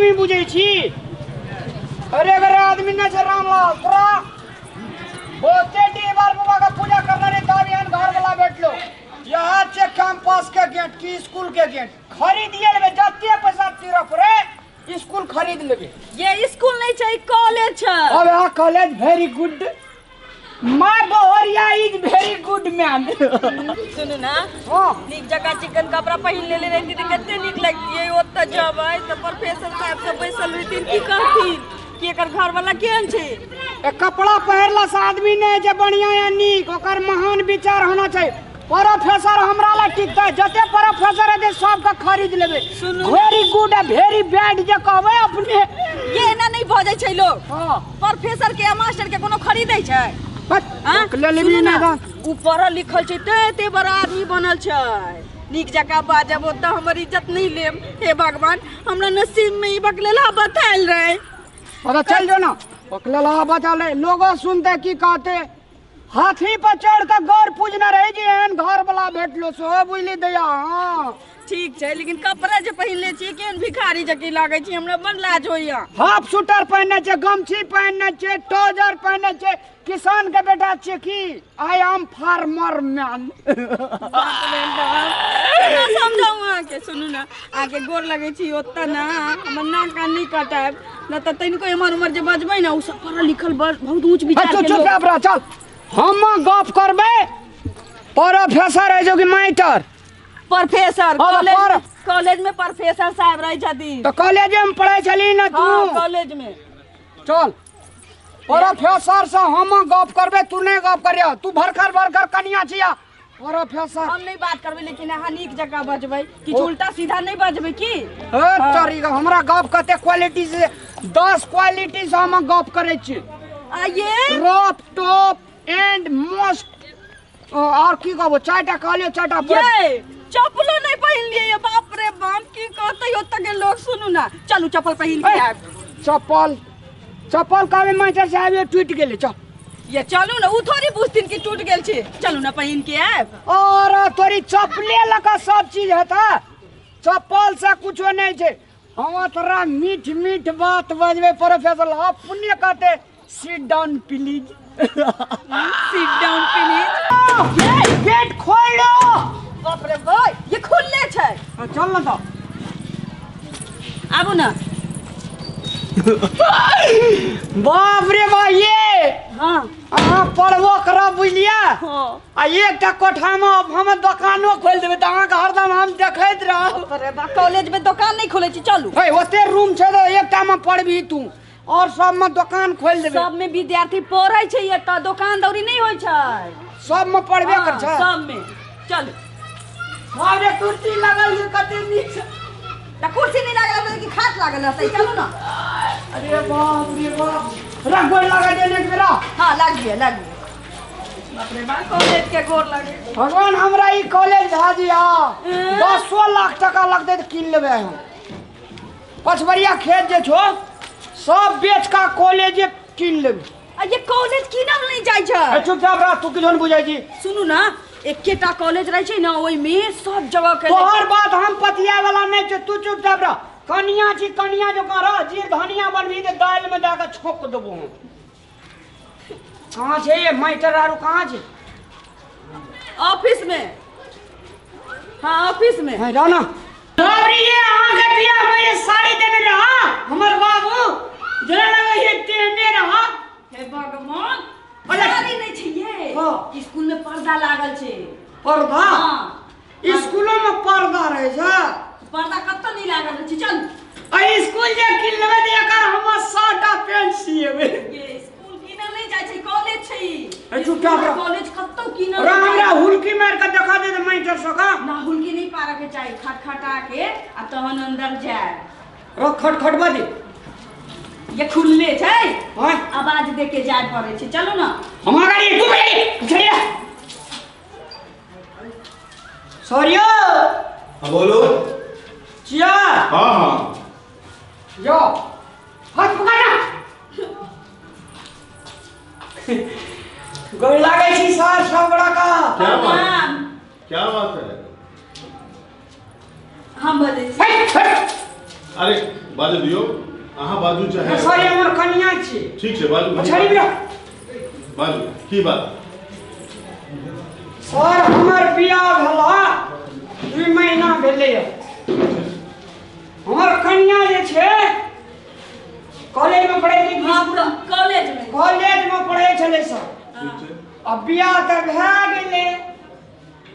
आदमी बुझै छी। अरे अगर आदमी न छै रामलाल तोरा बहुते डीहबार बाबा का पूजा करना रे तब एहन घर वाला बैठलो। यहाँ छै कैंपस के गेट की स्कूल के गेट खरीदिए लेबे, जते पैसा तीरा पड़े स्कूल खरीद लेबे। ये स्कूल नहीं छै, कॉलेज छै। अब यहाँ college vary good, my Baharia is very good man. सुनू ना, नीक जगह चिकन कपड़ा पहिन लेले रहती तऽ कते नीक लगतियै। ओतऽ जेबै तऽ प्रोफेसर साहब सब बैसल रहथिन, की कहथिन कि एकर घर वाला केहन छै। ए कपड़ा पहिरला से आदमी नहि जे बढ़िया या नीक, ओकर महान विचार होना चाहिए। प्रोफेसर हमरा ला टिकतै, जते प्रोफेसर हेतै सबके खरीद लेबै। वेरी गुड आ वेरी बैड जे कहबै अपने। ये एना नहि बजै छै लोग। प्रोफेसर के आ मास्टर के कोनो खरीदै छै? उ पढ़ल लिखल छै ते एते बड़ा आदमी बनल छै। नीक जकाँ बाजब ओतऽ हमर इज्जत नहीं लेब। हे भगवान, हमरा नसीब में ई बकलेला बतायल रहे। अरे चल जो ना, बकलेला बता ले, लोगो सुनते की कहते हाथी पर चढ़ के गौर पूजना रहे जी एहन घर वाला भेटलो सो बुझली दया। हाँ ठीक छै, लेकिन कपड़ा जे पहिनले छियै केहन भिखारी जकी लागै छी, हमरा बड़ लाज होइया। हाफ स्वेटर पहिनने छै, गमछी पहिनने छै, ट्राउजर पहिनने छै, किसान के बेटा छियै की? I am farmer man. समझाउ अहाँके। सुनू ना, अहाँके गोर लगै छी ओतऽ ना हमर नाक कान नहि कटायब, न तऽ तनिको एम्हर उम्हर जे बजबै ने ओ सब पढ़ल लिखल बहुत ऊँच विचार के लोग। चुप रह, चल हम गप करबै। प्रोफेसर है जो कि मास्टर? प्रोफेसर कॉलेज में प्रोफेसर साहब रहै छथिन। तऽ कॉलेज में पढ़ै छली ना तू? हाँ, कॉलेज में। चल प्रोफेसर से हम गप करबै, तू नहीं गप करिया, तू भरखर भरखर कनिया छिया। प्रोफेसर हम नहीं बात करबै, लेकिन अहाँ नीक जकाँ बजबै, किछु उल्टा सीधा नहीं बजबै की? तोरी हमरा गप कते क्वालिटी से 10 क्वालिटी से हम गप करै छी। आ ये रॉप टॉप एंड मोस्ट और की कहबो, चारिटा कहलियो चारिटा। ये चप्पलो नहीं पहिन लिए, बाप रे बाप की कहते ओतऽ के लोग। सुनू ना, चलू चप्पल पहिन के आयब। चप्पल चप्पल कहबै मास्टर साहब ये टूटि गेलै। चल ये चलू ना, उ थोड़ी बुझथिन कि टूट गेल छै, चलू ना पहिन के आयब। और तोरी चप्पले लऽ कऽ सब चीज हेतै, चप्पल से कुछो नहीं छै। हम तोरा मीठ मीठ बात बजबै प्रोफेसर अपने कहते sit down please, sit down please. Gate खोल लो। बाप रे बाप, ये खुलले छै। चल ना तो आबू ना। बाप रे बाप, ये हाँ अहाँ पढ़बो करब बुझलियै। हाँ आ एकटा कोठा में हम दोकानो खोलि देबै तऽ अहाँके हरदम हम देखैत रहब। अरे बा, कॉलेज में दोकान नहीं खोले छी। चलू हे ओते रूम छै तऽ एकटा में पढ़बही तू और सब में दोकान खोलि देबै। सब में विद्यार्थी पढ़ै छै, एतऽ दोकान दौरी नहीं होइ छै, सब में पढ़बे कर छै। सब में चलू। बाप रे, कुर्सी लागल छै कते नीक छै। तऽ कुर्सी नहीं लागल रहतै कि खाट लागल रहतै? चलू ना। अरे बाप रे बाप, रख गोर लगा दे एक बेरा। हाँ लाग गया, लाग गया। बाप रे बाप, कॉलेज के गोर लगे। भगवान हमरा ई कॉलेज भए जिया 10 लाख टका लगतै तऽ कीन लेबै हम। पछबरिया खेत जे छौ सब बेच का कॉलेज कीन लेबै। आ ये कॉलेज कीनल नहीं जाइ छै। चुपचाप रह, तू किछो नहि बुझै छी। सुनू ना, एकेटा कॉलेज रहै छै ना, ओहिमे सब जगह के। तोहर बात हम पतिया वाला नहीं छै, तू चुपचाप रह। कनिया छी, कनिया जकाँ रह, जे धनिया बनबही तऽ दालि में दए कऽ छोक देबो हम। कहाँ छै ये मास्टर आरू कहाँ छै? ऑफिस में। हाँ ऑफिस में। हाँ, जाओ ना। ये अहाँके बियाह में ये साड़ी देने रहा हमर बाबू, जेना लगै ये तेहने रहा। हे भगवान, साड़ी नहीं छै ये। हाँ। स्कूल में पर्दा लागल छै। पर्दा? हाँ। स्कूलो में पर्दा रहै छै? पर्दा कतौ नहीं लागल रहै छै। चल आ स्कूल जे कीन लेबै तऽ एकर हमर 100टा पेंट सिएबै। ये स्कूल कीनल नहीं जाइ छै, कॉलेज छै ई। ए चुपचाप रह। कॉलेज कतौ कीनल रह, हमरा हुलकी मारि कऽ देखा दे तऽ मास्टर सबके। ना हुलकी नहीं पारऽ के चाही, खटखटा के आ तहन अंदर जाय। रह खटखटबा दे। ये खुलले छै, हाँ आवाज दे के जाय पड़ै छै। चलू ना। हम गाड़ी तू गाड़ी चलिया। सॉरी। हाँ बोलो। चिया। हाँ हाँ यो हाथ पकड़ना। गोर लागै छी सर सब बड़ा का। क्या बात, क्या बात है? हम बजै छी। अरे बाजू दियौ, अहाँ बाजू चाहे। सर हमर कनिया छी। ठीक छै, बाजू। पछाड़ी बिरा। बाजू, की बात? सर हमर बियाह भेला 2 महीना भेलै। हमर कनिया जे छै कॉलेज में पढ़ै छै। कॉलेज में पढ़ै छलै सर। अब बियाह तऽ भए गेलै,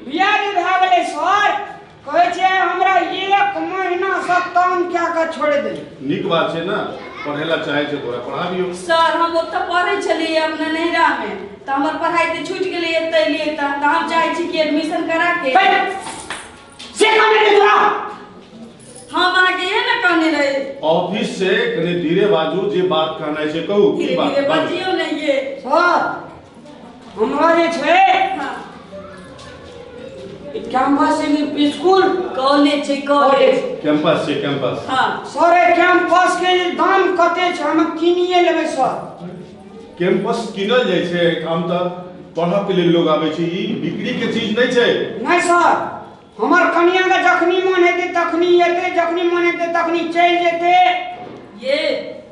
बियाह जे भए गेलै सर, कहै छै हमरा 1 महीना से तंग कए कऽ छोड़ि देलै। नीक बात छै ने, पढ़ै ला चाहै छै तोरा, पढ़ाबियौ। सर हम ओतऽ पढ़ै छलियै अपना नैहरा में, तऽ हमर पढ़ाई तऽ छूटि गेलै एतऽ एलियै तऽ हम चाहै छी कि एडमिशन करा के। से कहने रे तोरा? हम अहाँके इहे ने कहने रही। ऑफिस से कने धीरे बाजू, जे बात कहनाइ छै कहू। की बात? धीरे बजियौ ने ये। सर हमरा जे छै कैंपस स्कूल कॉलेज छै, कॉलेज कैंपस छै, कैंपस। हां सर कैंपस के दाम कते छै? हम किनिए लेबै सर। कैंपस किनल जाइ छै, एहिठाम तऽ पढ़ऽ के लेल लोग आबै छै, ई बिक्री के चीज नहि छै। नहीं सर, हमर कनिया के जखनी मन हेतै तखनी एतै, जखनी मन हेतै तखनी चलि जेतै। ये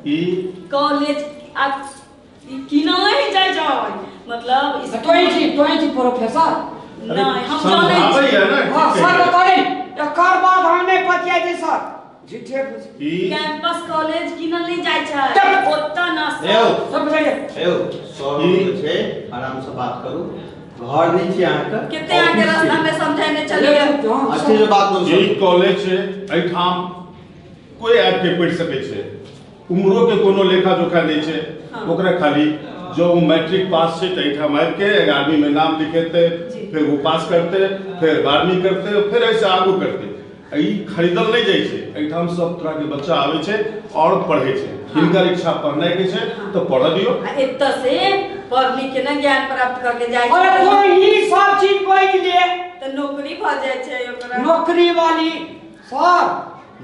ई कॉलेज आ किनल नहीं जाइ छै, मतलब तोही छी प्रोफेसर। नहीं हम जानै छी। हां सर बता दे, एकर बाद हम नहीं पतिया जे सर। झूठे कैंपस कॉलेज किनल नहीं जाइ छै ओतऽ ना। सब बुझाइए। एयो सर छै, आराम से बात करू। घर नहीं छी अहाँ के, कते अहाँ के रास्ता में समझाने चलिए। अच्छे से बात करू। ई कॉलेज छै, एठाम कोई आबि के पढ़ि सकै छै, उम्रो के कोनो लेखा जोखा नहीं छै। ओकरा खाली जो मैट्रिक पास छै तऽ एहिठाम आबि के 11वीं में नाम लिखेतै, फिर वो पास करते, फिर 12वीं करते, फिर ऐसे आगू करते। ई खरीदल नहीं जाइ छै, एहिठाम सब तरह के बच्चा आबै छै और पढ़ै छै। हिनकर इच्छा पढ़नाइ के छै तऽ पढ़ऽ दियौ। एतऽ से पढ़ लिख के ना ज्ञान प्राप्त करके जाइ छै। अरे कोई ई सब चीज पढ़ि लिए तऽ नौकरी भऽ जाइ छै ओकरा। नौकरी वाली सर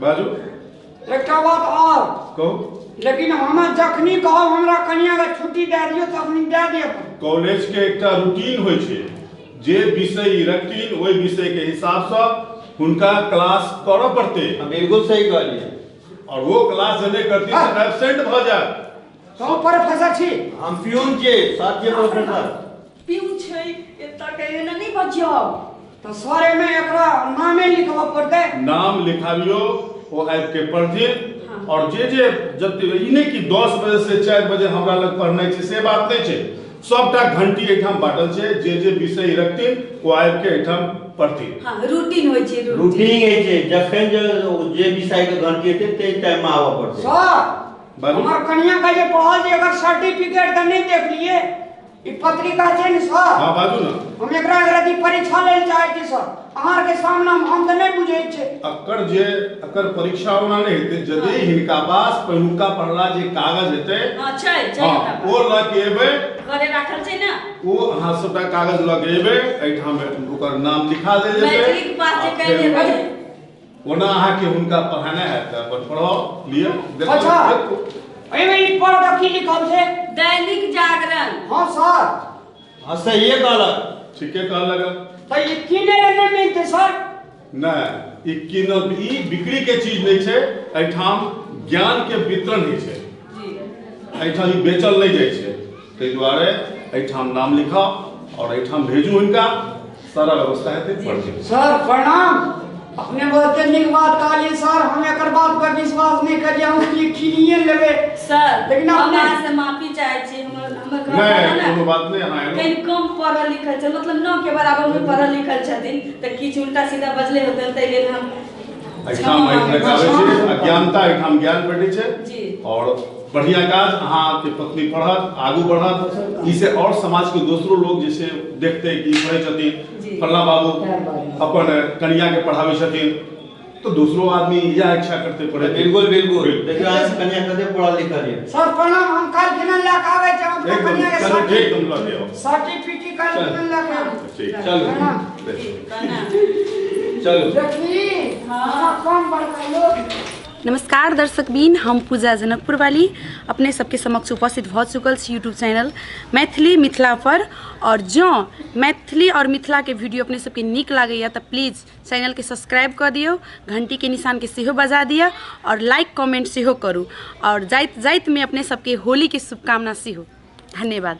बाजू। एकटा बात और कहू। लेकिन हम जखनी कहब हमरा कनिया के छुट्टी दे दियौ तखनी दे दियौ। कॉलेज के एकटा रूटीन होइ छै, जे विषय रखथिन ओहि विषय के हिसाब से हुनका क्लास करऽ पड़तै। बिल्कुल सही कहलियै। और वो क्लास जे नहि करथिन तऽ एब्सेंट भऽ जायत। तो प्रोफेसर छी? हम प्यून छियै सर, जे प्रोफेसर प्यून छै। एतऽ के एना नहि बजियौ। तऽ सर एमे एकरा नामे लिखबऽ पड़तै। नाम लिखाबियौ, ओ आबि के पढ़थिन। और जे जे जते ई नहि कि 10 बजे से 4 बजे हमरा लग पढ़नाइ छै, से बात नहि छै। सबटा घंटी एहिठाम बाँटल छै, जे जे विषय रखथिन ओ आबि के एहिठाम पढ़थिन। हां रूटीन होइ छै, रूटीन होइ छै। जखन जे विषय के घंटी हेतै तै टाइम में आबऽ पड़तै। सर हमर कनिया के जे पढ़ल छै एकर सर्टिफिकेट तऽ नहि देखलियै, ई पत्रिका छै ने सर। हां बाजू ना। हम एकरा एकरा परीक्षा लेल चाहै छी सर, अहाँ के सामने हम तऽ नहि बुझै छै। अकर जे अकर परीक्षा ओना नहि हेतै, यदि हिनका पास पहिलुका पढ़ला जे कागज हेतै। हां छै छै, ओ लऽ के एबै, घरे राखल छै ना, ओ अहाँ सबटा कागज लऽ के एबै, एहिठाम ओकर नाम लिखा देल जेतै। मैट्रिक पास जे कयने रहै। ओना अहाँ के हुनका पढ़ाना हैत तऽ अपन पढ़ाउ लिअ। अच्छा एहिमे ई पढ़ तऽ की लिखल छै? दैनिक जागरण। हां सर। हां सहिए कहलक, ठीके कहलक। तऽ ई किनै लए नहि मिलतै सर? नहि, ई किनल ई बिक्री के चीज नहि छै। एहिठाम ज्ञान के वितरण होइ छै जी, एहिठाम ई बेचल नहि जाइ छै। ताहि दुआरे एहिठाम नाम लिखाउ और एहिठाम भेजू हिनका, सारा व्यवस्था हेतै। पढ़ सर प्रणाम। अपने बहुते नीक बात कहलियै सर, हम एकर बात पर विश्वास नहि करियै, हम की किनिए लेबै सर। लेकिन हम अपने अहाँ से माफी चाहै छी। हमर घर नहि कोनो बात नहि। अहाँ कनि कम पढ़ल लिखल छै, मतलब 9 के बराबर में पढ़ल लिखल छथिन, तऽ किछु उल्टा सीधा बजले होतनि, ताहि लेल हम एहिठाम आबै छी। अज्ञानता एहिठाम ज्ञान भेटै छै जी। और बढ़िया काज, अहाँ के पत्नी पढ़त, आगू बढ़त, इसे और समाज के दोसरो लोग जैसे देखते कि पढ़ै छथिन, फल्ला बाबू अपन कनिया के पढ़ाबै छथिन, तो दूसरो आदमी यह इच्छा करते पढ़े। बिल्कुल बिल्कुल। देखियौ अहाँ कनिया कते पढ़ल लिखल है। सर प्रणाम। हम काल किनल लए के आबै छी, हम अपना कनिया के एकदम लऽ के आउ। सर्टिफिकेट काल किनल लए के आबै। ठीक, चलू प्रणाम। चलू देखी। हां कम बड़का लोग। नमस्कार दर्शकबिन, हम पूजा जनकपुर वाली अपने सबके समक्ष उपस्थित भऽ चुकल छी यूट्यूब चैनल मैथिली मिथिला पर। और जँ मैथिली और मिथिला के वीडियो अपने सबके नीक लागैया तऽ प्लीज चैनल के सब्सक्राइब कऽ दियौ, घंटी के निशान के सेहो बजा दिअ और लाइक कमेंट सेहो करू। और जाइत जाइत में अपने सबके होली के शुभकामना सेहो। धन्यवाद।